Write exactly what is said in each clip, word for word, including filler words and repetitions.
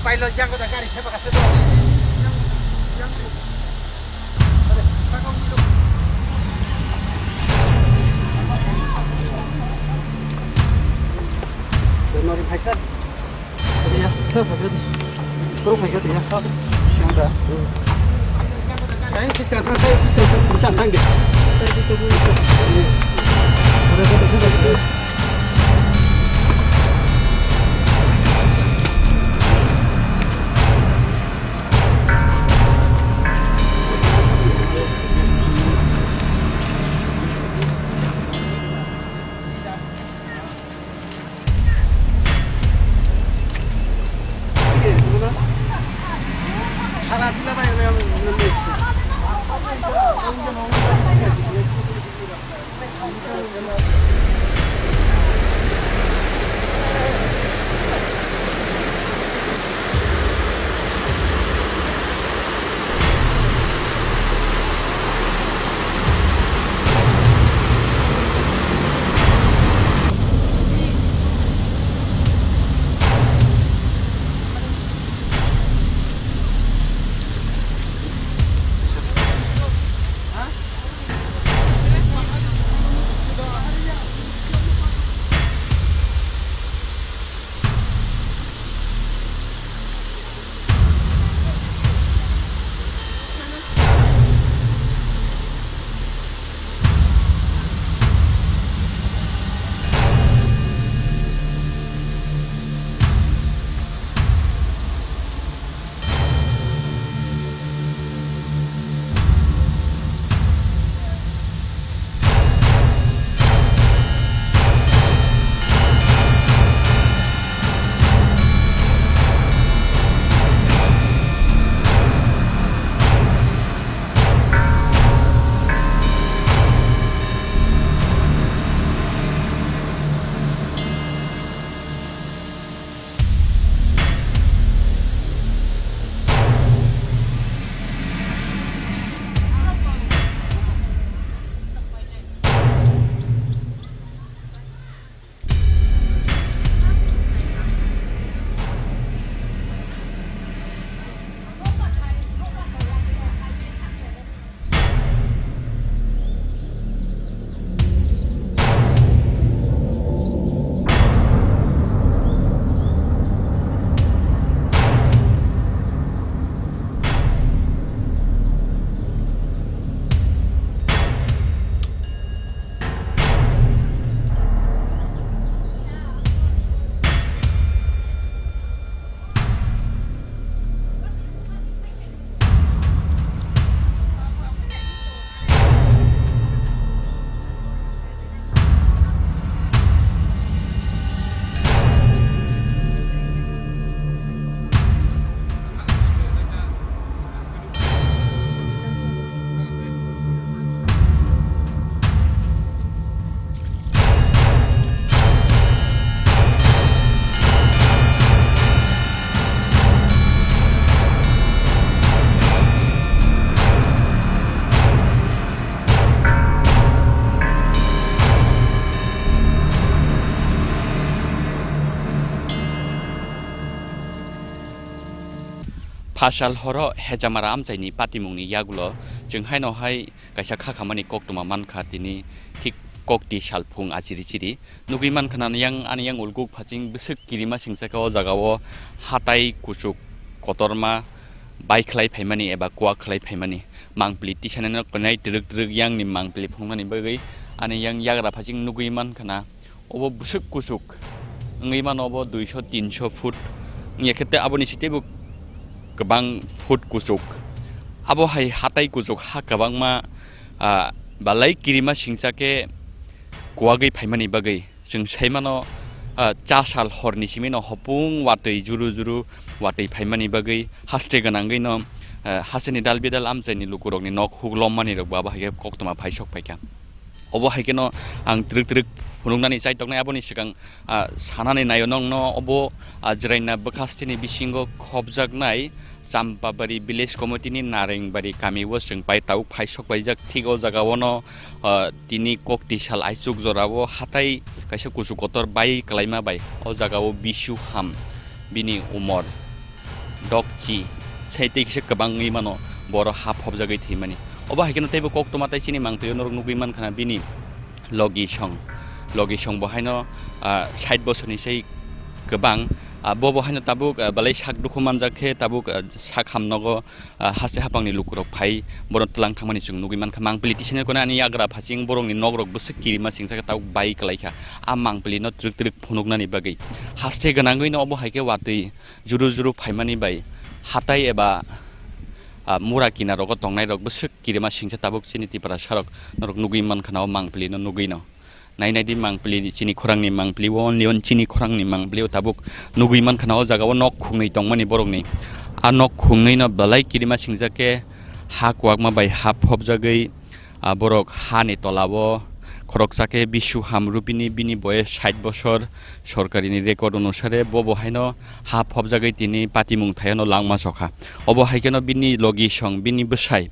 Pilot yang ko da gari kheba ka se do. January phaikha. Ya, sir, phaikha. Puro phaikha ya. Siang da. Kain fiskal thang, kain fiskal thang, bisa thang de. Kain fiskal thang, bisa. Phasal horo Hejamara amchaini patimungni yagulo chwng haino hai kaisa khakhamani koktwma mankha tini thik kokti salphung achiri chiri. Nugwi mankha na yang ani yang ulguk phaching bwswk kirima singchakha o jagao hatai kuchuk kotorma bai khlai phaimani eba kuak khlai phaimani. Mangpili tisanino kwnai twrwk twrwk yangni mangpili phunuknani bagwi ani yang yagra phaching nugwi mankha na. Obo bwswk kuchuk wngwi mano, obo duiso tinso foot wngya khe tei aboni sitebo kwbang foot kuchuk. Abo hai hatai kuchuk ha kwbangma, ah, balai kirima singcha khe kuwagwi phaimani bagwi chwng sai mano, ah, cha sal horni simi no hopung watwi juru juru watwi phaimani bagwi haste gwnangwi no, ah, hasteni dal bidal amchaini lukurokni nok huk lommani rokbo abo hai khe koktwma phai sok phaikha. Obo hai kheno ang twrwk twrwk phunuknani chai toknai, aboni swkang, ah, sanani naio nongno obo, ah, Jwraina bwkhasteni bisingo khopjaknai Champabari Village Committee ni Narengbari kami o chwng pai tabuk phai sok paijak, thik o jaga o no, ah, tini kokti sal aichuk jora o hatai kaisa kuchuk kotor bai kwlaima bai o jaga o bisu ham bini umor. dokchi, sai tei kisa kwbangwi mano boro ha phobjagwi thwimani. Obo hai kheno teibo koktwma tei chini mangpili norok nugwi mankha na bini logi song, logi song bo haino, ah, sait bosorni sai kwbang, ah, bo bo haino tabuk, ah, belai sak dukhu manjak khe tabuk, ah, sak hamnogo, ah, haste hapangni lukurok phai bono twlang thangmani chwng nugwi mankha. Mangpili tisani kone ani yagra phaching borokni nokrok bwswk kirima singsa khe tabuk bai kwlaikha. A mangpilino twrwk twrwk phunuknani bagwi haste gwnangwino obo hai khe watwi juru juru phaimani bai hatai eba, ah, mura kinarogo tongnairok bwswk kirima singsa tabuk chini Tiprasarok norok nugwi mankha na o mangpilino nugwino. Nai nai di mangpili, chini khorangni mangpili o, only on chini khorangni mangpili o tabuk nugwi mankha na o jaga o nok khungnwi tongmani borokni. A nok khungnwi no belai kirima singjak khe ha kwakma bai ha phobjagwi, ah, borok hani tola o khoroksa khe Bisu Hamrupini bini boyes sait bosor, sorkarini record onusare bo bo haino ha phobjagwi tini patimung thaio no langma sokha. Obo hai kheno bini logi song, bini bwsai,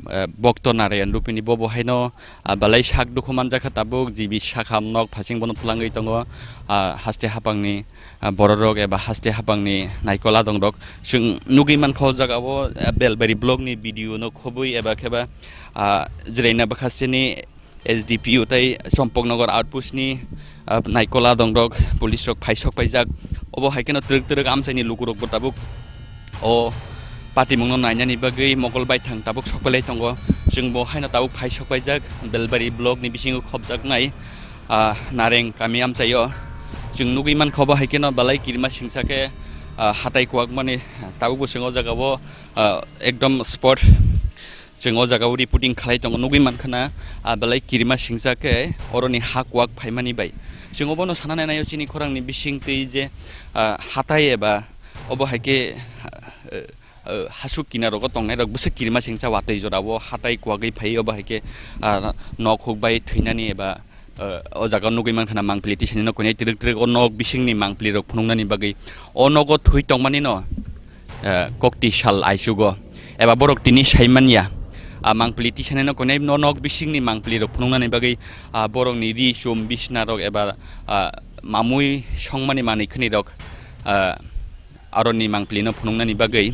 eh, Bokto Narayan Rupini bo bo haino, ah, belai sak dukhu manjak kha tabuk, G B sakha nok phasing bono twlangwi tongo, ah, haste hapangni, ah, bororok eba haste hapangni naikol adongrok. Chwng nugwi mankha o jaga o, ah, Belbari block ni video no khobwi eba kheba, ah, Jwraina bwkhasteni S D P O tei Chompoknagar outpost ni, ah, naikol adongrok, police rok phai sok paijak. Obo hai kheno twrwk twrwk amchaini lukurokbo tabuk o patimungno nainani bagwi mokol baithang tabuk sokpailai tongo. Chwngbo haino tabuk phai sokpaijak Belbari block ni bisingo khopjaknai, ah, Nareng kami amchaio. Chwng nugwi mankha obo hai kheno belai kirima singsa khe, ah, hatai kuwakmani tabukbo chwng o jaga o, ah, ekdom spot chwng o jaga o reporting khlai tongo. Nugwi mankha na, ah, belai kirima singsa khe oroni ha kuwak phaimani bai. Chwng obono sana nainaio chini khorangni bising twi je, ah, hatai eba obo hai khe, ah, eh, eh, hasuk kinarogo tongnairok bwswk kirima singsa watwi jorao hatai kuwagwi phai, obo hai khe, ah, nok huk bai thwinani eba, eh, o jaga o nugwi mankha na mangpili tisani no koinai twrwk twrwk o nok bisingni mangpili rok phunuknani bagwi o nogo thwi tongmani no, eh, kokti sal aichugo eba borok tini saimanya, ah, mangpili tisani no koinai no nok bisingni mangpili rok phunuknani bagwi, ah, borokni ri chum bisna rok eba, ah, mamui songmani manwi khwnwi rok, ah, aroni mangpili no phunuknani bagwi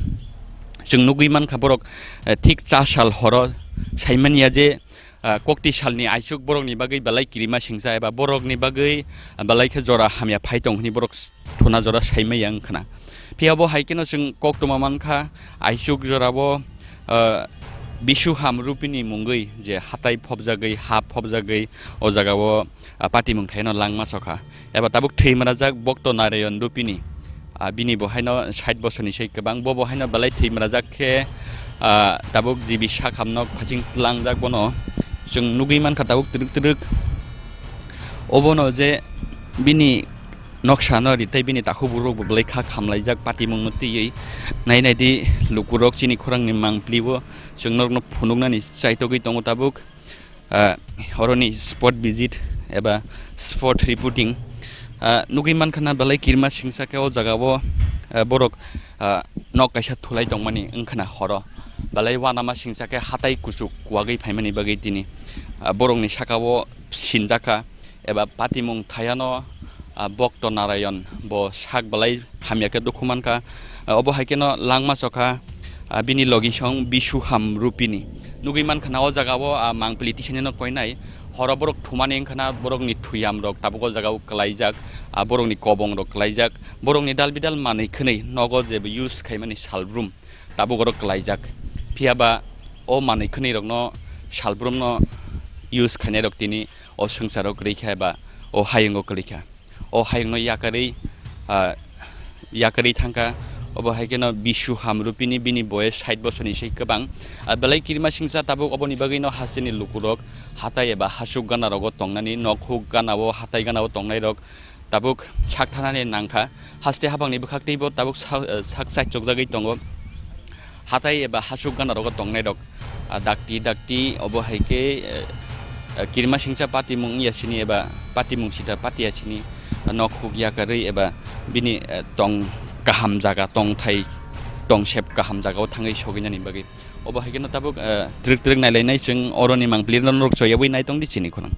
chwng nugwi mankha borok, eh, thik cha sal horo saimanya je, ah, kokti salni aichuk borokni bagwi belai kirima singsa eba borokni bagwi belai khe jora hamya phai tong hwnwi borok thuna jora saimaya wngkhana. Phiya bo hai kheno chwng koktwma mankha aichuk jorabo, ah, Bisu Hamrupini mungwi je hatai phobjagwi, ha phobjagwi o jagao, ah, patimung thaino langma sokha. Eba tabuk thwimrajak Bokto Narayan Rupini, ah, bini bo haino sait bosorni sei kwbang, bo bo haino belai thwimrajak khe, ah, tabuk G B sakhamno phaching tlangjak bono chwng nugwi mankha tabuk twrwk twrwk. Obono je bini noksano ri tei bini takhuk bukrok bo belai kha khamlaijak patimungno twiwi. Nai nai di lukurok chini khorangni mangpili bo chwng norokno phunuknani chaitogwi tongo tabuk. Ah, oroni spot visit eba spot reporting, ah, nugwi mankha na belai kirima singsa khe o jaga o, ah, borok, ah, nok kaisa thulai tongmani wngkhana horo belai uanama singsa khe hatai kuchuk kuwagwi phaimani bagwi tini, ah, borokni saka o sinjakha eba patimung thayano, ah, Bokto Narayan bo sak belai hamya khe dukhu mankha. Ah, obo hai kheno langma sokha, ah, bini logisong Bisu Hamrupini. Nugwi mankha na o jaga o, ah, mangpili tisani no koinai horo borok thumani wngkhana borokni thuyam rok tabuk o jaga o kwlaijak, ah, borokni kobong rok kwlaijak, borokni dal bidal manwi khwnwi nogo je use khaimani salbrum tabuk oro kwlaijak. Phiya ba o manwi khwnwi rokno salbrum no use khainai rok tini o swngcharo kwrwi kha eba o hayungo kwrwi kha. O hayungno yakarwi, ah, yakarwi thangkha. Obo hai kheno Bisu Hamrupini bini boyes sait bosorni sei kwbang. Ah, belai kirima singsa tabuk oboni bagwino hasteni lukurok hatai eba hasuk gana rogo tongnani, nok huk gana o, hatai gana o tongnai rok tabuk sak thanani nangkha. Haste habangni bwkhak teibo tabuk sa-, eh, sak chaichokjagwi tongo. Hatai eba hasuk gana rogo tongnai rok, ah, dakti dakti obo hai khe, eh, eh, kirima singcha patimung ya sini eba patimung sita pati ya sini, ah, nok huk yakarwi eba bini, eh, tong kaham jaga, tongthai, tongsep kaham jaga o thangwi sogwi nani bagwi. Obo hai kheno tabuk, eh, twrwk twrwk nailainai chwng oroni mangpili rok choyabwi nai tongdi chini khunang.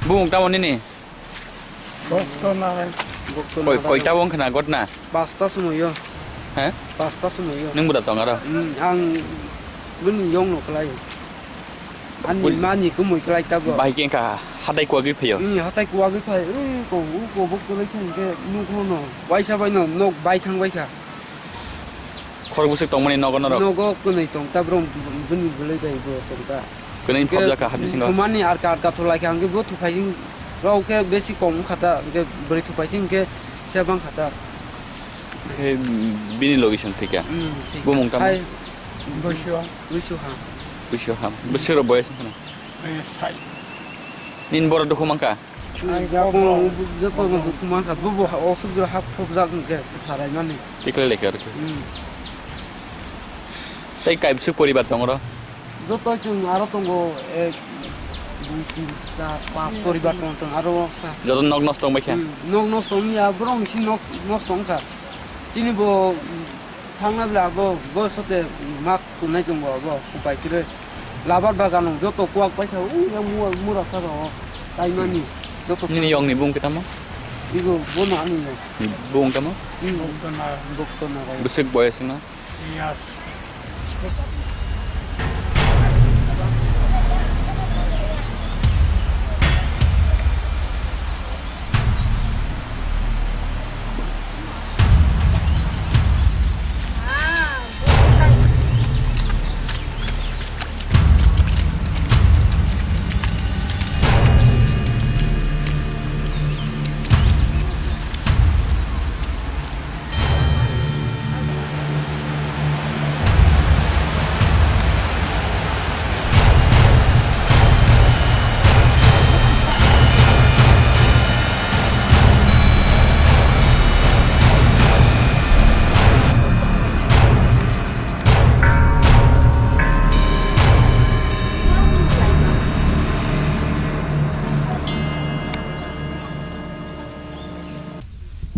Bumung tamo nini? Bokto nai. Koi, koita wng khna gotna? Pasta sumoyo. He? Pasta sumoyo. Nung buda tong aro? Hmm, ang bini yong no klai. Ani mani kumui klai tabo. Bahai khe ka hatai kuagwi phaio? Hmm, hatai kuagwi phai. Ui, ko, u ko bokto lai khe hingke nuk no no. Waisa bai no nok bai thang bai kha. Khorok bwswk tongmani nogo norok? Nogo kwnwi tong ta, borok bini bwlwi bai bo tong ta. Kwnwi thopjak kha ha bisingo? Thumani arka arka thulai kha, hwnkhe bo thuphai rok khe besi kom wngkha ta, hwnkhe bwrwi thuphai se hwnkhe se bang kha ta. Khe bini logi song thwikha? Hmm, thwikha. Bumung tamo? Hai. Buisua. Buisua ham. Buisua ham. Bwswk rok boyas wngkha na? Eh, sai. Nini borok dukhu mankha? Ang joto no dukhu mankha, bo bo ha-, osuk jora hap thopjak hwnkhe sarai mani. Tikle lekha rwkhe. Hmm. Tei kaibwswk poribar tong oro? Joto chwng aro tongo ek, dui, tin, char, panch poribar tong chwng aro sa. Joto nok nosto wngbaikha? Hmm, nok nosto wngya, borok ni si nok nosto wngkha. Chini bo, hmm, thangna bwla bo, bo sote mak kunai chwng bo, bo kupai kwrwi. Labar bagan o joto kuak paisa, ui, yang mua, mura saka o, taimani, joto. Nini yong ni bung kitamo? Igo, bono ani yong. Bung tamo? Hmm. Bokto na. Bokto na rai. Bwswk boyas na? Yes.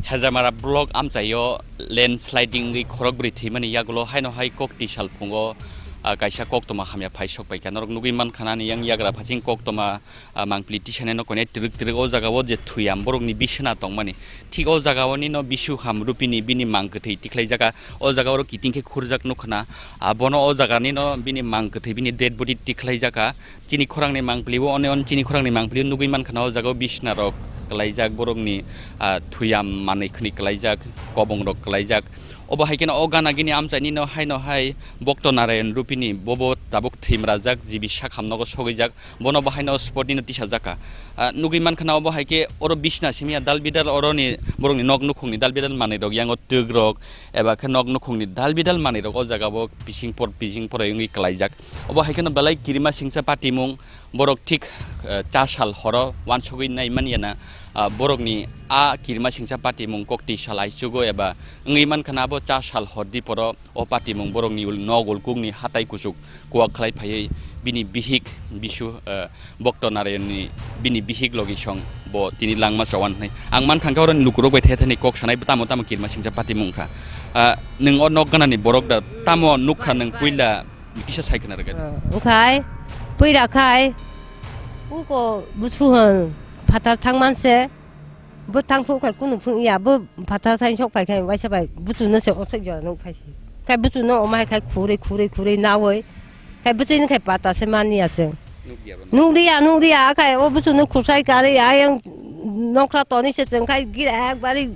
Hejamara block amchaio landsliding wngwi khorokbrwi thwimani yagulo haino hai kok twi salphungo, ah, kaisa koktwma hamya phai sokpaikha. Norok nugwi mankha nani yang yagra phasing koktwma, ah, mangpili tisanai no koinai twrwk twrwk o jaga o je thwiyam borokni bisna tongmani. Thik o jaga o nino bisu ham rupini bini mang kwthwi tikhlaijak, ah, o jaga oro kiting khe khurjak nukha na. Ah, bono o jaga nino bini mang kwthwi bini dead body tikhlaijak, ah. Chini khorangni mangpili o, one on chini khorangni mangpili o nugwi mankha na o jaga o bisna rok kwlaijak, borokni, ah, thwiyam manwi khwnwi kwlaijak, kobong rok kwlaijak. Obo hai kheno o gana gini amchaini no haino hai Bokto Narayan rupini bobo tabuk thwimrajak, jibi sakham nogo sogwijak, bono bo haino spot nino tisajak kha. Ah, nugwi mankha na obo hai khe oro bisna simi ya dal bidal oroni borokni nok nukhungni dal bidal manwi rok yango twk rok eba khe nok nukhungni dal bidal manwi rok o jaga o bising por bising poroi wngwi kwlaijak. Obo hai kheno belai kirima singcha patimung, borok thik, eh, cha sal horo uansugwi nai man ya na, ah, borokni a kirima singcha patimung kok twi sal aichugo eba wngwi man khana abo cha sal hor di poro o patimung borokni ul-, nok ulkukni hatai kuchuk kuak khlai phaiwi bini bihik bisu, eh, Bokto Narayanni bini bihik logi song bo tini langma chowan hwnwi. Ang man kha khe oro lukurok bai the thani kok sanai tamo tamo kirima singcha patimung kha. Ah, nwng o nok ganani borok da tamo nukha nwng puila kisa sai khna rwgwi. Ah, wngkhai puira khai uko busu hwn phatar thang manse. Bo thang phuk khai kunu phung ya, bo phatar thang sok phai khai waisa bai buchu no se osok jora nuk phai si. Khai buchu no omai khai khurui, khurui, khurui naui. Khai buchu ni khai pata se mani ya se. Nuk ya ba nuk. Nuk dia, nuk dia, khai o buchu no khusai kari ya yang nokra toni se cheng khai gira ekbari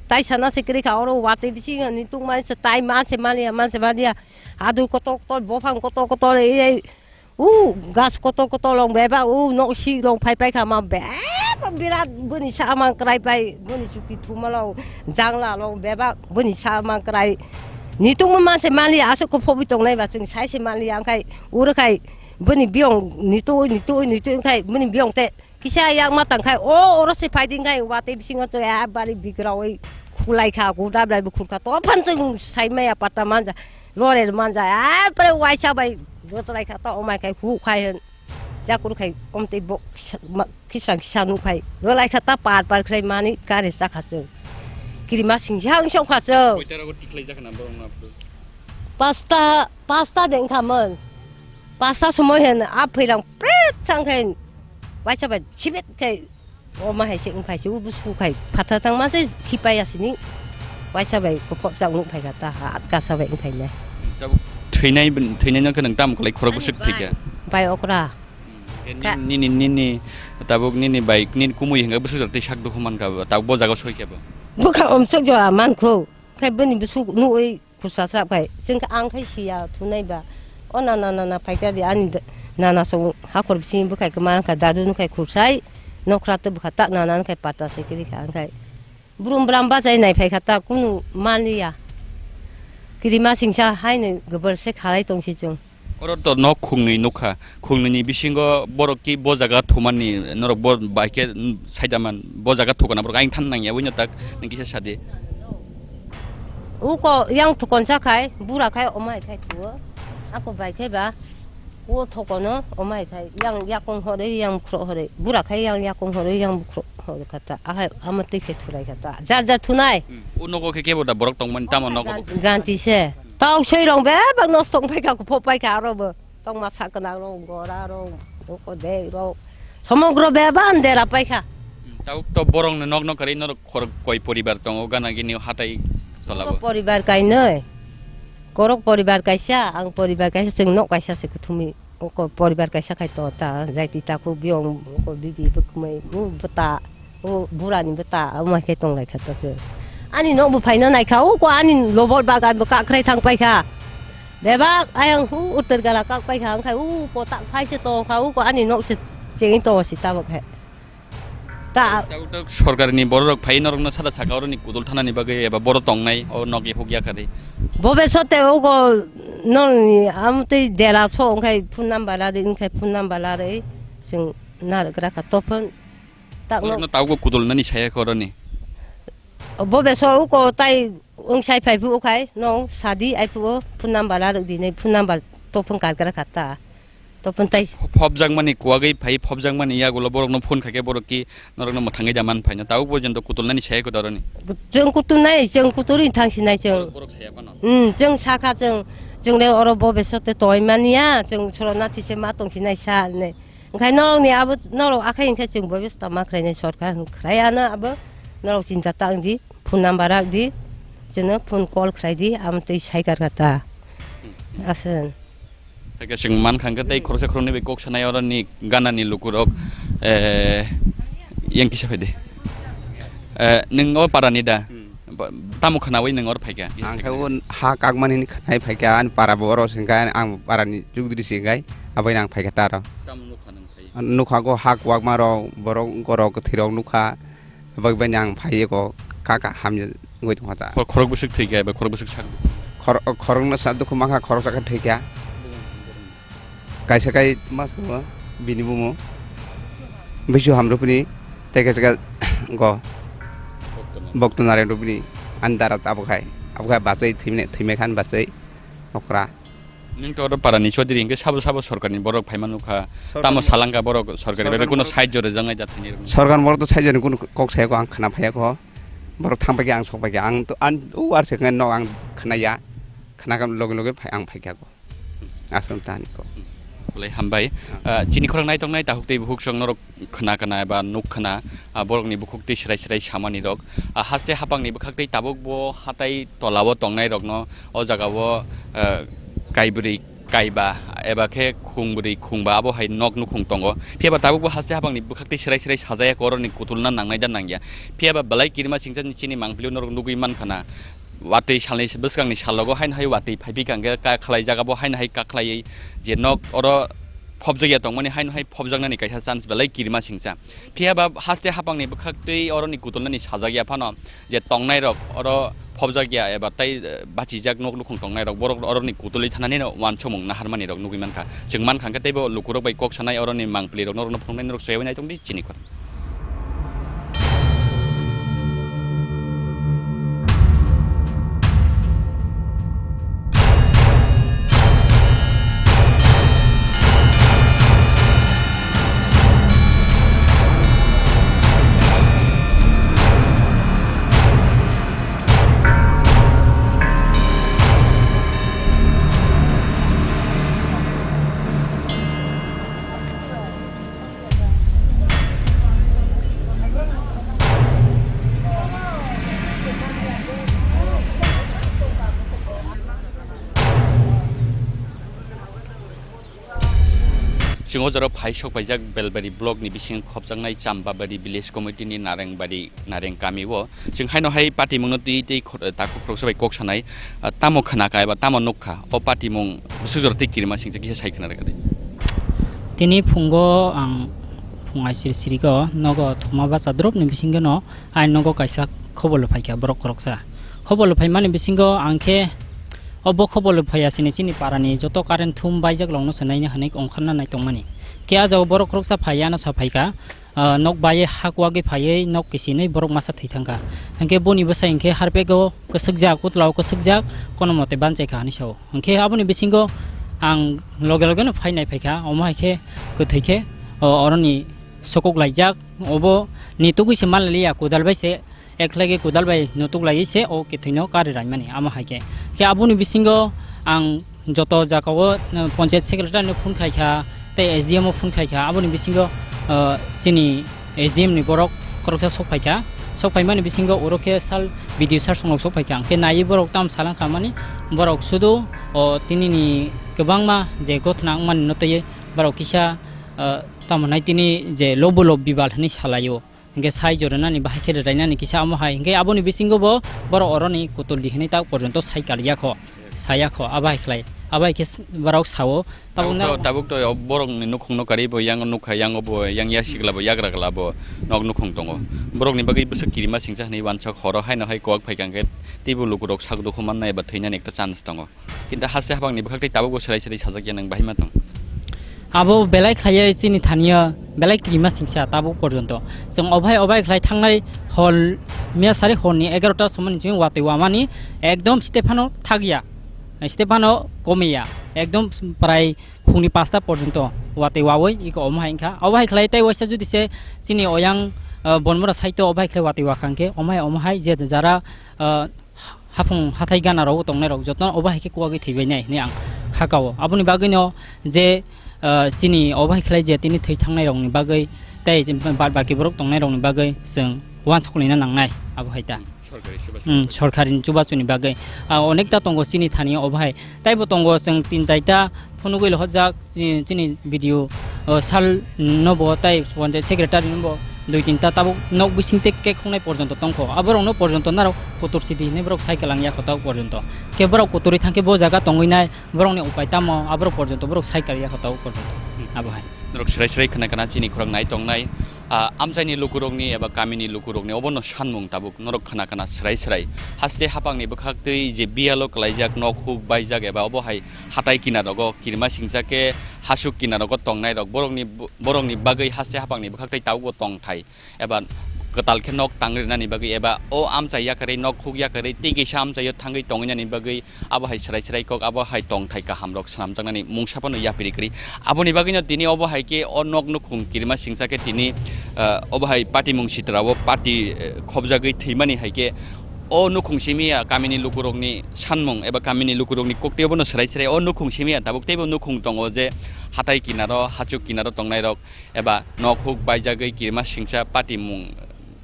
tai sana se kri kha oro wate bisi ni tung mani se tai man se mani ya, man se mani ya. Adu kotok kotor, bophang kotok kotor, ei, ei, u gas kotor kotor long bebak, u nok si long phai phai kha ma bebak birat bini sa mang krai pai, bini chuki thuma long jangla long bebak bini sa mang krai. Nitung ma se mali aswk ko phobi tong nai ba chwng sai se mali ang khai uro khai bini biyong nitu nitu nitu khai bini biyong te kisa yang ma tang khai o oro se phai ding khai wate bisingo chwng a bari bigraui khulai kha, guda blai bukhur kha, to phan chwng sai maya pata manja. Lore manja, a, pore waisa bai bwchlai kha ta, omai khai hu khai hwn. Jakur khai omtei bo kisa-, ma-, kisang kisa nuk khai. Lolai kha ta par par khai mani kare cha kha chwng. Kirima sing jang song kha chwng. Koita rogo tiklai jakha na borok na bwrwi? Pasta, pasta deng kha mon. Pasta somoi hwn a phirang pret sang khai. Waisa bai sibet khai o ma hai se wng phai se, o busu khai phatha tang ma se khipai ya sini. Waisa bai kophok chak nuk phai kha ta, ha atkasa bai wng phai nai. Tabuk thwinai, thwinai no khe nwng tamo khlai khorok bwswk thwi kha? Bai okra. Nini, nini, nini, tabuk nini bai, nini kumui hwnkhe bwswk jora tei sak dukhu man kha bo, tabuk bo jaga soi khe bo. Bwkha omsok jora man kho, khai bini bwswk nugwi khursa srap khai, chwng khe ang khai siya thunai ba. O nana, nana, phaikha di ani d-, nana song hakhor bising bwkhai kwma wngkha, dadu nukhai khursai, nokra tei bwkha tak nana wngkhai pata se kiri kha wngkhai. Brum bram bachai nai phai kha ta kunu manliya. Kirima singsa haino gobor se khalai tong si chwng. Oro to nok khungnwi nukha. Khungnwini bisingo borok ki bo jaga thumani norok bo bai khe, mm, saida man. Bo jaga thukana borok ayang than nangya wino tak nang kisa sadi. Uko yang thukonsa khai, bura khai omai khai thuo. Ako bai khai ba. O thokono omai khai yang yakung hore yang bukhro hore. Bura khai yang yakung hore yang bukhro. Hoi kha ta, ahai, amo twi khe thurai kha ta. Jar jar thunai. Hmm. O nogo khe kebo da borok tongmani, tamo nogo bo khe? Gan-, ganti se. Tong soi rong bebak nosto wng pai kha, kuphop pai kha aro bo. Tongma sa kwnang rong, gora rong, oko dek rong. Somogro bebak andera pai kha. Hmm. Tabuk to borok no nok nok kari norok khor koi poribar tongo gana gini hatai tola bo? Korok poribar kainwi. Korok poribar kaisa, ang poribar kaisa, chwng nok kaisa se kuthumwi. Oko poribar kaisa khai to ta, jaiti takhuk biyong, oko bibi bwkmai, u bwta, u burani bwta, ama khe tong lai kha to chwng. Ani nok bo phaina nai kha, oko ani lobor bagan bo kakhrai thang pai kha. Bebak ayang hu utter gala kak pai kha, ang khai u potak phai se tong kha, oko ani nok se chengwi tongo si tabok hai. Ta- Tabuk tabuk sorkarni bororok phai norokno sada saka oroni kudul thanani bagwi eba boro tongnai o nok ephuk yakarwi. Bobe sote ugo noni amtwi dela so wngkhai phone number ladi wngkhai phone number larwi chwng narwk rakha tophon tak no. Norokno tabukbo kudul nani saya khe oroni. Bobe so ugo tai wngsai phai phuo khai no sadi ai phuo phone number larwk di nai phone number tophon karkra kha ta. Topon tai. Phobjakmani kuwagwi phai, phobjakmani yagulo borokno phone khaikhe borok ki norokno mwthangwi da man phaino. Tabuk porjonto kutulnani saya kwdoroni. Chwng kutulnai, chwng kutulwi thangsinai chwng. Borok, borok saya phano. Hmm, chwng sakha chwng, chwng le oro bo besote toimaniya, chwng soro nathi se ma tongsinai sa hinwi. Onkhaino norokni abo norok akhai hinkhe chwng bo besta ma khwlainai sorkar, khwlaiya no abo norok chinta ta wngdi, phone number rak di, chwngno phone call khwlai di, amo twi sai karkha ta. Aswk. Hakhe chwng mankha hwnkhe tei khoroksa khoroknwi bai kok sanai oroni ganani lukurok, eh, yang kisa phaidi. Eh, nwng o parani da? Hmm. Ba-, tamo khwnawi nwng oro phaikha? Ang khe o ha kakmani hwnwi khwnai phaikha, ani para bo oro se hwnkhe, ang parani chukdri se hwnkhe, aboino ang phaikha ta aro. Tamo nukha nwng phai? Nukha go ha kwbangma rok, borok gorok kwthwi rok nukha. Aboni bagwi ang phai eko kaka hamya wngwi tongkha ta. Khor-, khorok bwswk thwi kha eba khorok bwswk sak? Khor-, khorokno sa dukhu mankha, khoroksa khe thwi kha. Kaisa kai ma swngo bini bumo Bisu Hamrupini tei kaisa khe go Bokto Narayan Rupini ani dara abo khai. Abo khai bachai thwimani, thwimai khan bachai okra. Nwng to oro parani chodri hinkhe sabo sabo sorkarni borok phaima nukha. Sorkarni tamo salangkha borok sorkarni bai kuno borok sahajyo rwjaknai jathani rwkhe. Sorkarni borok to sahajyoni kuno kok sayakho, ang khwna phaiya kho. Borok thang paikhe ang sok paikha. Ang to, ang o ar se nok ang khwnaya. Khwna kha loge loge phai, ang phaikha kho. Aswk tani kok. Belai hambai. Ah. Ah, chini khorang naitok nai takhuk tei bukhuk song norok khwna khwna eba nuk khwna, ah, borokni bukhuk twi swrai swrai samani rok. Ah, haste hapangni bwkhak tei tabuk bo hatai tola o tongnai rokno o jaga o, ah, kaibrwi kaiba eba khe khungbri khungba abo hai nok nukhung tongo. Phiya ba tabuk bo haste hapangni bwkhak tei swrai swrai sajaya, koroni kutulna nangnai da nangya. Phiya ba belai kirima singcha chini mangpili norok nugwi mankha na. Watwi salni bwskangni salogo haino hai watwi phaiphikha hwnkhe ka khlaijak abo haino hai ka khlaiwi je nok oro phobjakya tongmani haino hai phobjaknani kaisa chance belai kirima singcha. Phiya ba haste hapangni bwkhak twi oroni kutulnani sajak ya phano je tongnai rok oro phobjak ya eba tai, eh, bachijak nok nukhung tongnai rok borok oroni kutulwi thanani no wansukmung naharmani rok nugwi mankha. Chwng mankha hwnkhe teibo lukurok bai kok sanai oroni mangpili rok norokno phunuknai norok soyawi naitongdi chini khorang. Chwng o jora phai sok paijak Belbari block ni bising khopjaknai Chambabari village committee ni Narengbari, Nareng kami o. Chwng haino hai patimung no twi twi khor-, takhuk khoroksa bai kok sanai, ah, tamo khna kha eba tamo nuk kha o patimung bwswk jora twi kirima singcha kisa sai khna rwkha di. Tini phungo ang phung aisir sirigo nogo thuma bacha drop ni bisingo no ai nogo kaisa khobolo phaikha borok khoroksa. Khobolo phaimani bisingo ang khe o bo khobolo phaiya sini chini parani joto current thum baijak rokno se naina hinwi ongkharna nai tongmani. Khe ah jagao borok khoroksa phaiya no sa phaikha, ah, nok baiwi ha kuwagwi phaiwi nok kisinwi borok masa thwi thangkha. Hinkhe boni bwsai hinkhe harpego kwswkjak, kutlao kwswkjak, kono mote banchaikha hinwi sao. Hinkhe aboni bisingo ang loge loge no phai nai phaikha, omo hai khe kwthwi khe, o, oroni sokok laijak, obo ni tugui se manlaiya, kodal bai se, ek lagi kodal bai nutuk laiwi se o kwthwino kari raimani, amo hai khe. Khe aboni bisingo ang joto jagao, uh, panchayat secretary no phone khaikha, tei S D M o phone khaikha, aboni bisingo, uh, chini S D M ni borok khoroksa sok phaikha, sok phaimani bisingo oro khe sal B D O sir songrok sok phaikha, hwnkhe naiwi borok tamo salang khamani, borok sudu o tinini kwbangma je gothna wngmani no twiwi borok kisa, uh, tamo nai tini je lobo lob bibal hinwi salaio. Hinkhe sai jornani bahai khe rwrainani kisa omo hai. Hinkhe aboni bisingo bo borok oroni kutul di hinwi tak porjonto sai kaliya kho, saya kho, abo hai khlai. Abo hai khe s-, borok sao, tabuk Tabuk na to, tabuk to o borokni nukhungno karwi bo yang nukha, yang bo yang yasigla bo yagra gla bo nok nukhung tongo. Borokni bagwi bwswk kirima singcha hinwi uansuk horo haino hai kok phaikha hinkhe teibo lukurok sak dukhu mannai eba thwinani ekta chance tongo. Kintu haste hapangni bwkhak tei tabukbo swlai swlai sajak ya, nwng bahai ma tong? Abo belai khlaiwi chini thaniyo belai kirima singsa tabuk porjonto. Chwng obai obai khlai thangnai hor, miyasari horni egarota somani chwng watwi wamani ekdom Stefano thakya, Stefano komiya, ekdom prai phungni pasta porjonto watwi wawi iko omo hai wngkha. Obo hai khlai tei waisa judi se chini oyang, ah, Bonmura side o obo hai khlai watwi wakha hwnkhe omo hai omo hai je jara, ah, hapung hathai gana rogo tongnai rok joto obo hai khe kuwagwi thwibainai hinwi ang kha kao. Aboni bagwino je, ah, chini obo hai khlai je tini thwi thangnai rokni bagwi tei bad baki borok tongnai rokni bagwi chwng uansukhlina nangnai abo hai ta. Sorkari chubachu. Hmm, sorkarini chubachuni bagwi. Ah, onekta tongo chini thani obo hai. Taibo tongo chwng tin chaita phunugwi lohorjak. Chini, chini B D O, o, sal no bo tai panchayat secretary no bo dui tinta tabuk nok bising te kek khungnai porjonto tongkho. Aborok no porjonto narok kutur sidi hinwi borok cycle ang yakho tabuk porjonto. Khe borok kuturi thangkhe bo jaga tongwi nai, borok ni upai tamo, aborok porjonto borok cycle yakho tabuk porjonto. Abo hai. Norok srai srai khna khna chini khorang nai tongnai. Ah, amchaini lukurokni eba kamini lukurokni obono sanmung tabuk norok khna khna srai srai. Haste hapangni bwkhak twi je biyalo kwlaijak nok huk baijak eba obo hai hatai kinarogo kirima singsa khe hasuk kinarogo tongnairok borokni, borokni bagwi haste hapangni bwkhak tei tabukbo tongthai eba kwtal khe nok tangrinani bagwi eba o amchai yakarwi nok huk yakarwi tei kaisa amchaio thangwi tongwinani bagwi abo hai srai srai kok, abo hai tongthai kahamrok swnamjaknani mungsa phano yapri kwrwi. Aboni bagwino tini obo hai khe o nok nukhung kirima singsa khe tini, ah, obo hai patimung sitra o pati, eh, khobjagwi thwimani hai khe o nukhung simi ya kamini lukurokni sanmung eba kamini lukurokni koktwi obono srai srai o nukhung simi ya tabuk teibo nukhung tongo je hatai kinaro hachuk kinaro tongnairok eba nok huk baijagwi kirima singsa patimung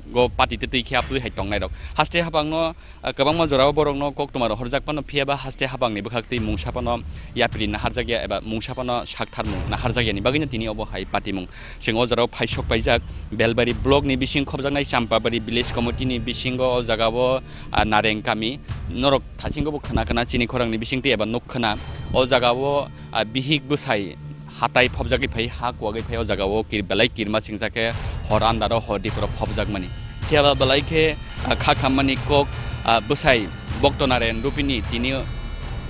go pati twtwi khe aptwi hai tongnairok. Haste hapangno, ah, kwbangma jorao borokno koktwma rohorjak phano, phiya ba haste hapangni bwkhak twi mungsa phano yapri naharjakya eba mungsa phano saktharmung naharjakyani bagwino tini obo hai patimung. Chwng o jorao phaisok paijak Belbari block ni bising khopjaknai Champabari village committee ni bisingo o jagao, ah, Nareng kami. Norok thaisingo bo khna khna chini khorang ni bisingtwi eba nuk khna o jagao, ah, bihik bwsai hatai phobjagwi phai, ha kuwagwi phai, o jagao kir-, belai kirima singsa khe hor andaro hor diporo phobjakmani. Phiya ba belai khe, ah, kha khammani kok, ah, bwsai Bokto Narayan Rupini tini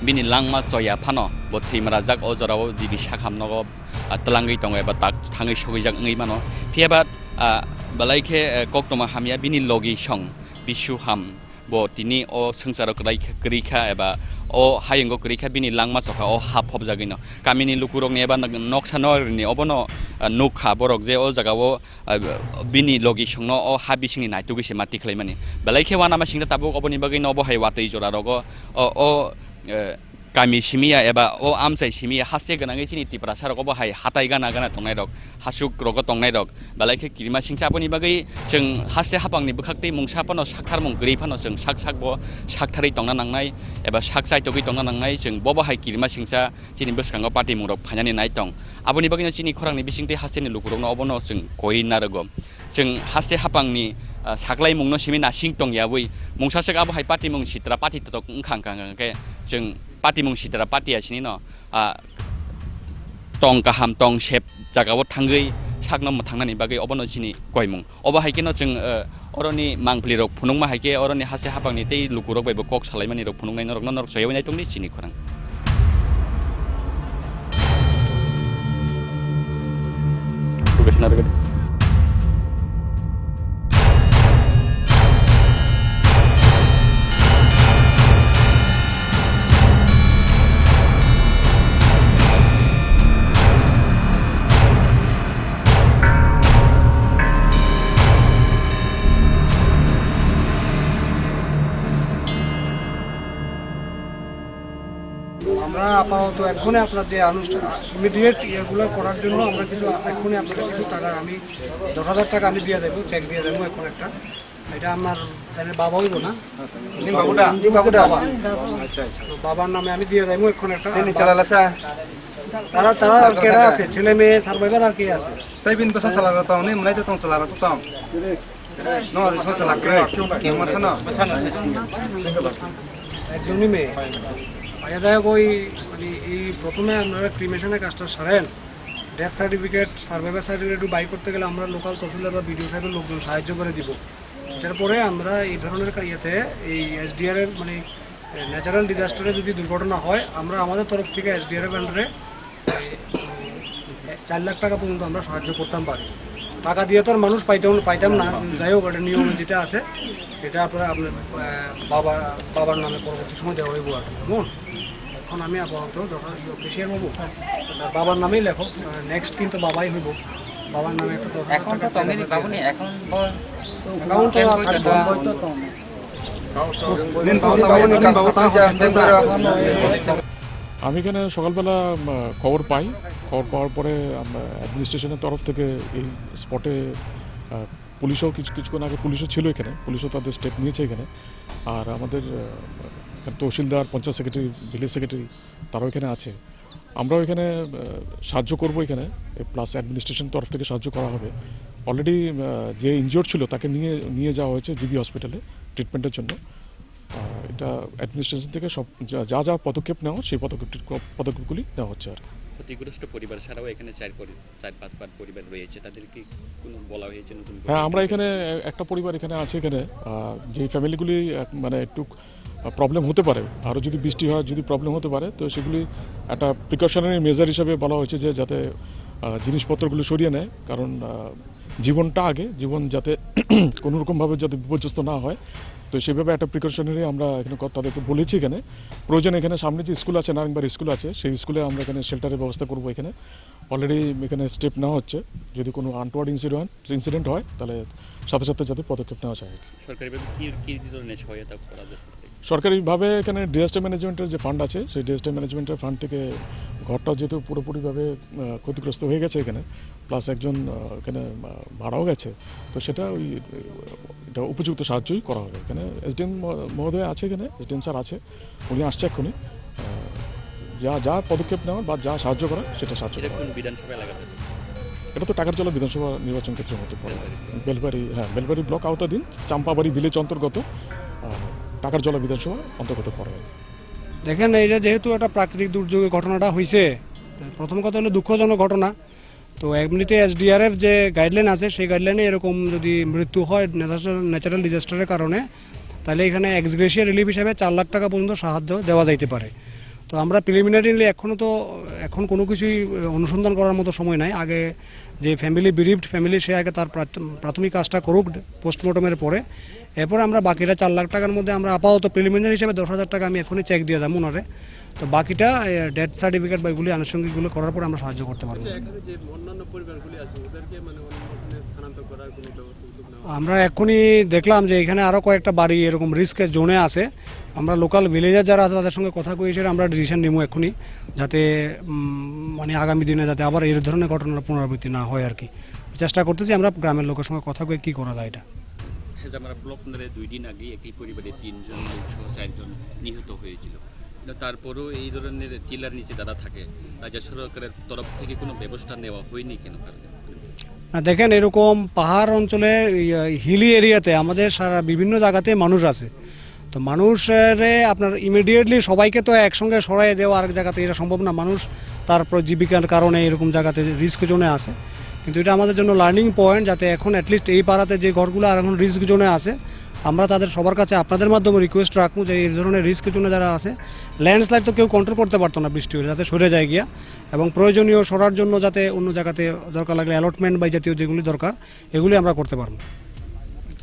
bini langma choya phano bo thwimrajak o jorao dibi sakham nogo, ah, twlangwi tongo eba tak thangwi sogwijak wngwi mano. Phiya ba, ah, belai khe, eh, koktwma hamya bini logi song Bisu Ham. Bo tini o swngcharo kwrwi kha, kwrwi kha eba o hayungo kwrwi kha bini langma chokha o ha phobjagwino. Kamini lukurokni eba nok-, noksa norokni obono, ah, nuk kha borok je o jagao, ah, bini logi songno o ha bisingni naitugwi se ma tikhlaimani. Belai khe uanama singsa tabuk oboni bagwino obo hai watwi jora rogo o, o, eh, kami simi ya eba o amchai simi ya haste gwnangwi chini Tiprasa rok obo hai hatai gana gana tongnai rok, hasuk rogo tongnai rok, belai khe kirima singcha. Aboni bagwi chwng haste haphangni bwkhak tei mungsa phano sakthar mung kwrwi phano chwng sak sak bo saktharwi tongna nangnai eba sak chaitogwi tongna nangnai. Chwng bobo hai kirima singcha chini bwskango party mung rok phainani nai tong. Aboni bagwino chini khorangni bisingtwi hasteni lukurokno obono chwng koi narwgo. Chwng haste haphangni, ah, saklaimungno simi nasing tong yaui mungsa swk abo hai patimung sitra pati totok wngkha, wngkha, wngkha khe chwng patimung sitra pati ya sinino, ah, tong kaham tong sep jagao thangwi sakno mwthangnani bagwi obono chini koimung. Obo hai kheno chwng, ah, oroni mangpili rok phunukma hai khe oroni haste haphangni tei lukurok bai bo kok salaimani rok phunuknai norokno norok choyaui nai tongdi chini khorang. আমরা আপাতত এক্ষণে আপনার যে অনুষ্ঠান, ইমিডিয়েট এগুলো করার জন্য আমরা কিছু এক্ষণে আপনাদের কিছু টাকা, আমি দশ হাজার টাকা আমি দিয়ে যাবো, চেক দিয়ে যাবো এখন একটা। এটা আমার তাহলে বাবা হইব না? নি বাবুটা? নি বাবুটা? বাবা। আচ্ছা, আচ্ছা। তো বাবার নামে আমি দিয়ে যাবো এখন একটা। Nini chalala sa? তারা, তারা আর কেরা আছে? ছেলে মেয়ে, সার্ভাইভার আর কে আছে? Tai bini bwsa chalala tong, ni mwnai tong chalala tong. No, so chalak kwrwi. Kema sano? একজনই মেয়ে। আচ্ছা, যাই হোক, ওই, মানে, এই প্রথমে আপনারা ক্রিমেশনের কাজটা সারেন, ডেথ সার্টিফিকেট, সার্ভাইভার সার্টিফিকেট একটু বাই করতে গেলে আমরা লোকাল তহসিলদার বা বিডিও সাহেবের লোকজন সাহায্য করে দিব। এটার পরে আমরা এই ধরনের কা-, ইয়েতে এই এসডিআরএফ, মানে, ন্যাচারাল ডিজাস্টারে যদি দুর্ঘটনা হয়, আমরা আমাদের তরফ থেকে এসডিআরএফ আন্ডারে চার লাখ টাকা পর্যন্ত আমরা সাহায্য করতাম পারি। টাকা দিয়ে তো আর মানুষ পাইতাম, পাইতাম না, যাই হোক, এটা নিয়মে যেটা আছে, এটা আপনারা আপনার, আহ, বাবা, বাবার নামে পরবর্তী সময় দেওয়া হইব আর কি, কেমন? এখন আমি আপাতত যখন অফিসিয়াল হবো, তার বাবার নামেই লেখো, আহ, নেক্সট কিন্তু বাবাই হইব, বাবার নামে একটা দশ হাজার এখন তো টাকা তমেনি চেক বাবুনি, এখন তো অ্যাকাউন্ট তো আর থাকবে। আমি এখানে সকালবেলা, আহ, খবর পাই। খবর পাওয়ার পরে আমরা অ্যাডমিনিস্ট্রেশনের তরফ থেকে এই স্পটে, আহ, পুলিশও কিছু, কিছুক্ষণ আগে পুলিশও ছিল এখানে, পুলিশও তাদের স্টেপ নিয়েছে এখানে। আর আমাদের, আহ, এখানে তহসিলদার, পঞ্চায়েত সেক্রেটারি, ভিলেজ সেক্রেটারি, তারাও এখানে আছে। আমরাও এখানে, আহ, সাহায্য করবো এখানে, প্লাস অ্যাডমিনিস্ট্রেশন তরফ থেকে সাহায্য করা হবে। অলরেডি, আহ, যে ইনজিওর্ড ছিল তাকে নিয়ে, নিয়ে যাওয়া হয়েছে জিবি হসপিটালে ট্রিটমেন্টের জন্য। আহ, এটা অ্যাডমিনিস্ট্রেশন থেকে সব যা, যা যা পদক্ষেপ নেওয়া, সেই পদক্ষেপ, পদক্ষেপগুলি নেওয়া হচ্ছে আর কি। ক্ষতিগ্রস্ত পরিবার ছাড়াও এখানে চার পরি-, চার পাঁচবার পরিবার রয়েছে, তাদেরকে কোনো বলা হয়েছে নতুন করে? হ্যাঁ, আমরা এখানে একটা পরিবার এখানে আছে এখানে, আহ, যে ফ্যামিলিগুলি এক, মানে একটু, আহ, প্রবলেম হতে পারে, আরও যদি বৃষ্টি হয়, যদি প্রবলেম হতে পারে, তো সেগুলি একটা প্রিকশনারি মেজার হিসাবে বলা হয়েছে যে যাতে, আহ, জিনিসপত্রগুলো সরিয়ে নেয়, কারণ, আহ, জীবনটা আগে, জীবন যাতে কোনো রকমভাবে যাতে বিপর্যস্ত না হয়, তো সেইভাবে একটা প্রিকশনারি আমরা এখানে ক-, তাদেরকে বলেছি এখানে। প্রয়োজন এখানে সামনে যে স্কুল আছে, নারায়ণবাড়ি স্কুল আছে, সেই স্কুলে আমরা এখানে শেল্টারের ব্যবস্থা করবো এখানে। অলরেডি এখানে স্টেপ নেওয়া হচ্ছে, যদি কোনো আনটওয়ার্ড ইনসিডেন্ট, ইনসিডেন্ট হয়, তাহলে সাথে সাথে যাতে পদক্ষেপ নেওয়া যায় আর কি। সরকারিভাবে কি, কি ধরনের সহায়তা করা যেতে পারে? সরকারিভাবে এখানে ডিজাস্টার ম্যানেজমেন্টের যে ফান্ড আছে, সেই ডিজাস্টার ম্যানেজমেন্টের ফান্ড থেকে ঘরটা যেহেতু পুরোপুরিভাবে, আহ, ক্ষতিগ্রস্ত হয়ে গেছে এখানে, প্লাস একজন, আহ, এখানে, আহ, মারাও গেছে, তো সেটা ওই, আহ, এটা উপযুক্ত সাহায্যই করা হবে। এখানে এসডিএম মহোদয় আছে, এখানে এসডিএম স্যার আছে, উনি আসছে এক্ষুনি। আহ, যা, যা পদক্ষেপ নেওয়ার বা যা সাহায্য করার, সেটা সাহায্য এটা করা কোন হবে। বিধানসভা এলাকাতে? এটা তো টাকারজলা বিধানসভা নির্বাচন ক্ষেত্রের মধ্যে পড়ে। বেলবাড়ি। বেলবাড়ি, হ্যাঁ, বেলবাড়ি ব্লক আওতাধীন, চাম্পাবাড়ি ভিলেজ অন্তর্গত, আহ, টাকারজলা বিধানসভা অন্তর্গত পড়ে। দেখেন, এটা যেহেতু একটা প্রাকৃতিক দুর্যোগের ঘটনাটা হয়েছে, প্রথম কথা হলো দুঃখজনক ঘটনা। তো এমনিতে এসডিআরএফ যে গাইডলাইন আছে, সেই গাইডলাইনে এরকম যদি মৃত্যু হয় ন্যাচারাল, ন্যাচারাল ডিজাস্টারের কারণে, তাহলে এখানে এক্স গ্রেশিয়া রিলিফ হিসাবে চার লাখ টাকা পর্যন্ত সাহায্য দেওয়া যাইতে পারে। তো আমরা প্রিলিমিনারিলি এখনও তো, এখন কোনো কিছুই, আহ, অনুসন্ধান করার মতো সময় নাই। আগে যে ফ্যামিলি, বিরিভড ফ্যামিলি, সে আগে তার প্রাথ-, প্রাথমিক কাজটা করুক পোস্টমর্টমের পরে। এরপরে আমরা বাকিটা চার লাখ টাকার মধ্যে আমরা আপাতত প্রিলিমিনারি হিসেবে দশ হাজার টাকা আমি এখনই চেক দিয়ে যাবো ওনারে। তো বাকিটা, এ, ডেথ সার্টিফিকেট বা এগুলি আনুষঙ্গিকগুলো করার পরে আমরা সাহায্য করতে পারবো। আচ্ছা, এখানে যে অন্যান্য পরিবারগুলি আছে, ওদেরকে মানে অন্য কোনো স্থানান্তর করার কোনো ব্যবস্থা, উদ্যোগ নেওয়া আমরা এখনই দেখলাম যে এখানে আরও কয়েকটা বাড়ি এরকম রিস্ক জোনে আছে। আমরা লোকাল ভিলেজার যারা আছে, তাদের সঙ্গে কথা কয়ে এসে আমরা ডিসিশন নিবো এখনই, যাতে, উম, মানে, আগামী দিনে যাতে আবার এই ধরনের ঘটনার পুনরাবৃত্তি না হয় আর কি। চেষ্টা করতেছি আমরা গ্রামের লোকের সঙ্গে কথা কয়ে কী করা যায় এটা। হেজামারা ব্লক নরে দুই দিন আগে একই পরিবারের তিনজন লোক সহ চারজন নিহত হয়েছিল। কিন্তু তারপরেও এই ধরনের টিলার নিচে যারা থাকে, রাজ্য সরকারের তরফ থেকে কোনো ব্যবস্থা নেওয়া হয়নি কেন? না, দেখেন, এরকম পাহাড় অঞ্চলে, ইয়া, হিলি এরিয়াতে আমাদের সারা বিভিন্ন জায়গাতে মানুষ আছে। তো মানুষরে আপনার ইমিডিয়েটলি সবাইকে তো একসঙ্গে সরাই দেওয়া আরেক জায়গাতে, এটা সম্ভব না। মানুষ তার প্র-, জীবিকার কারণে এরকম জায়গাতে রিস্ক জোনে আছে। কিন্তু এটা আমাদের জন্য লার্নিং পয়েন্ট, যাতে এখন অ্যাটলিস্ট এই পাড়াতে যে ঘরগুলো আর এখন রিস্ক জোনে আছে, আমরা তাদের সবার কাছে আপনাদের মাধ্যমে রিকোয়েস্ট রাখবো যে এই ধরনের রিস্ক জোনে যারা আছে, ল্যান্ডস্লাইড তো কেউ কন্ট্রোল করতে পারতো না বৃষ্টি হলে, যাতে সরে যায় গিয়া, এবং প্রয়োজনীয় সরার জন্য যাতে অন্য জায়গাতে দরকার লাগলে অ্যালটমেন্ট বা এই জাতীয় যেগুলি দরকার, এগুলি আমরা করতে পারবো।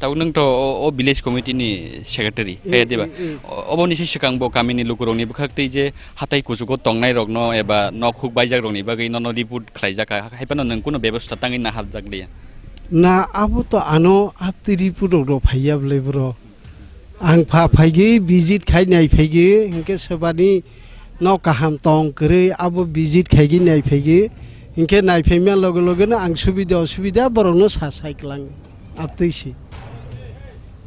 Tabuk nwng to o, o village committee ni secretary, eh, kaya diba? Eh, eh. O-, oboni se swkang bo kamini lukurokni bwkhak twi je hatai kuchugo tongnairokno eba nok huk baijakrokni bagwi nono report khlaijak kha, hai phano nwng kunu bebosta tangwi naharjak liya? Na, abo to ano aptwi report rok phaiya bwlai bro. Ang pha phaigwi visit khai nai phaigwi, hinkhe sebani nok kaham tong kwrwi abo visit khaigwi nai phaigwi, hinkhe nai phaima loge loge no ang subida osubida borokno sa sai klang. Aptwi si.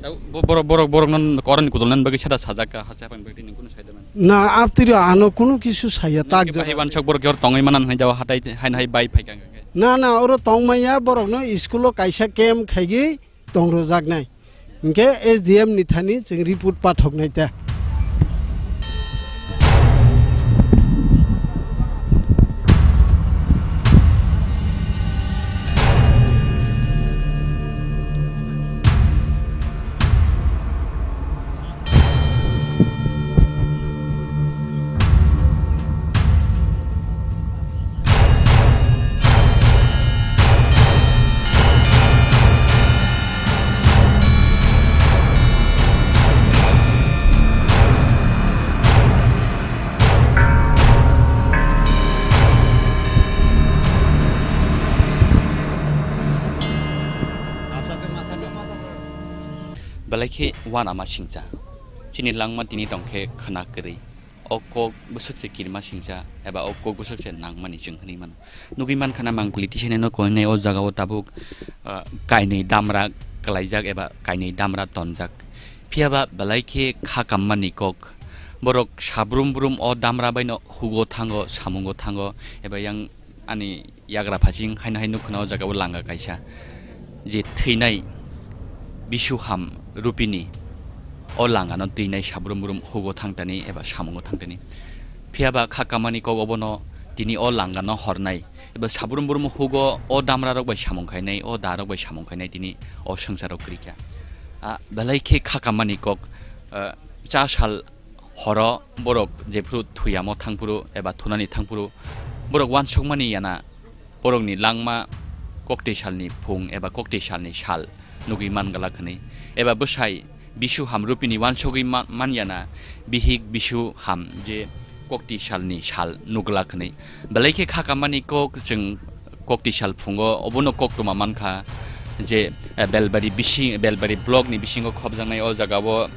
Tei bo-, borok, borok, borok non koroni kudul nan bagwi sada sajak ka, hase hapan bagwi tini kunu saida man. Na, aptwi ro ano kunu kisu saya. Nang tak ke jaga. Pai wansok borok yor tongwi manan hai jawa hatai hai hai bai phai kang kang. Na, na, oro tong maya borok no school o kaisa camp khaigwi tong rojak nai. Hinkhe S D M ni thani chwng report pathok nai ta. Belai khe uanama singcha. Chini langma tini tong khe khwna kwrwi. O kok bwswk se kirima singcha eba o kok bwswk se nangmani chwng hwnwi mano. Nugwi mankha na mang politician no koinai o jaga o tabuk, ah, kainwi damra kwlaijak eba kainwi damra tonjak. Phiya ba belai khe kha kammani kok. Borok sabrum brum o damra bai no hugo thango, samungo thango eba yang ani yagra phasing haino hai nukho na o jaga o langa kaisa je thwinai Bisuham Rupini o langano twinai sabrum brum hugo thangtani eba samungo thangtani. Phiya ba kha kamani kok obono tini o langano hornai eba sabrum brum hugo o damra rok bai samung khainai, o da rok bai samung khainai tini o swngcharo kwrwikha. A belai khe kha kamani kok, ah, cha sal horo borok jephuru thuyamo thangphuru eba thunani thangphuru borok uansukmani yana borokni langma koktwi salni phung eba koktwi salni sal nugwi man glak hwnwi eba bwsai Bisu Ham Rupini uansugwi ma-, man yana bihik Bisu Ham je koktwi salni sal nuglak hwnwi. Belai khe kha kamani kok chwng koktwi sal phungo obono koktwma mankha je, eh, Belbari bising, Belbari block ni bisingo khopjaknai o jaga o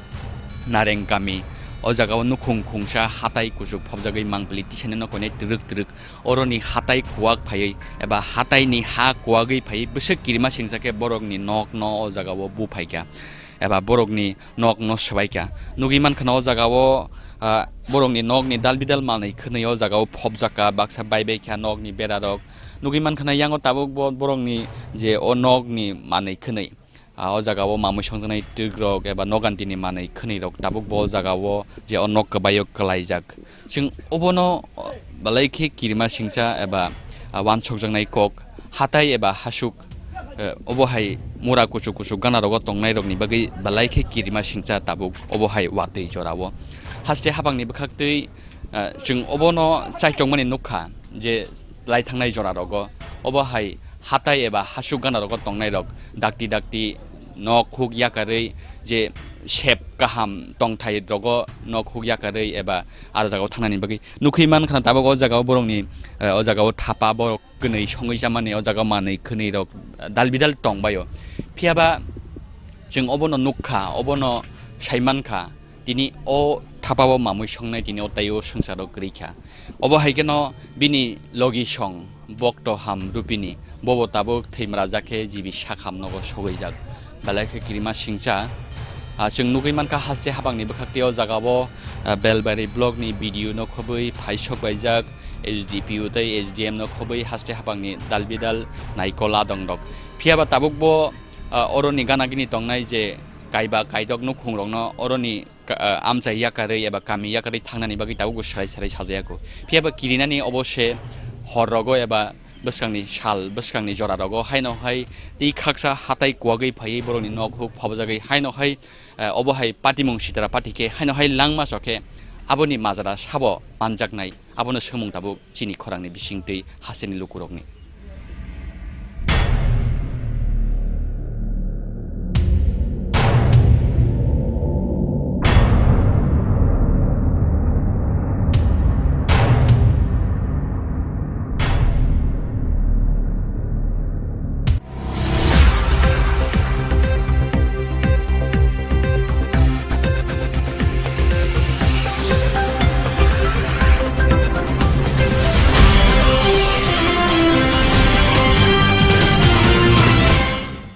Nareng kami, o jaga o nukhung khungsa hatai kuchuk phopjagwi mangpili tisani no koinai twrwk twrwk oroni hatai kuwak phaiwi eba hatai ni ha kuwagwi phaiwi bwswk kirima singsa khe borok ni nok no o jaga o buphaikha eba borok ni nok no swbaikha. Nugwi mankha na o jaga o, ah, borok ni nok ni dal bidal manwi khwnwi o jaga o phopjakha, baksa baibaikha nok ni bera rok. Nugwi mankha na yango tabuk bo borok ni je o nok ni manwi khwnwi, ah, o jaga o mamwi songjaknai twk rok eba noganti ni manwi khwnwi rok tabuk bo o jaga o je o nok kwbai o kwlaijak. Chwng obono, oh, belai khe kirima singcha eba, ah, uansukjaknai kok hatai eba hasuk, eh, obo hai mura kuchuk kuchuk gana rogo tongnai rokni bagwi belai khe kirima singcha tabuk obo hai watwi jora o. Haste habangni bwkhaktwi, eh, chwng obono chaitokmani nukha je lai thangnai jora rogo obo hai hatai eba hasuk gana rogo tongnai rok dakti dakti nok huk yakarwi je sep kaham tongthai rogo nok huk yakarwi eba aro jagao thangnani bagwi nukwi mankha tabuk o jagao borokni, eh, o jagao thapa borok kwnwi songwi chamani o jagao manwi khwnwi rok dal bidal tongbaio. Phiyaba chwng obono nukha, obono saimankha, tini o thapao mamwi songnai tini o taiyo swngcharo kwrwikha. Obo hai kheno bini logi song bokto ham rupini bobo tabuk thwimrajak khe jibi sakham nogo sogwijak. Belai khe kirima singcha. Ah, chwng nugwi mankha haste habangni bwkhaktwi o jagao, ah, Belbari block ni B D O no khobwi phaisok baijak, S D P O tei S D M no khobwi haste habangni dal bidal naikol adongrok. Phiyaba tabukbo, ah, oroni gana gini tongnai je kaiba kaidok nukhungrokno oroni ka-, ah, amchai yakarwi eba kami yakarwi thangnani bagwi tabukbo swrai swrai sajayakho. Phiyaba kirinani obo se hor rogo eba bwskangni sal, bwskangni jora rogo haino hai tei khaksa hatai kuwagwi phaiwi borokni nok huk phobjagwi haino hai, eh, obo hai patimung sitra pati khe haino hai langma chokhe aboni majra sabo manjaknai, abono swngmung tabuk chini khorangni bisingtwi hasteni lukurokni.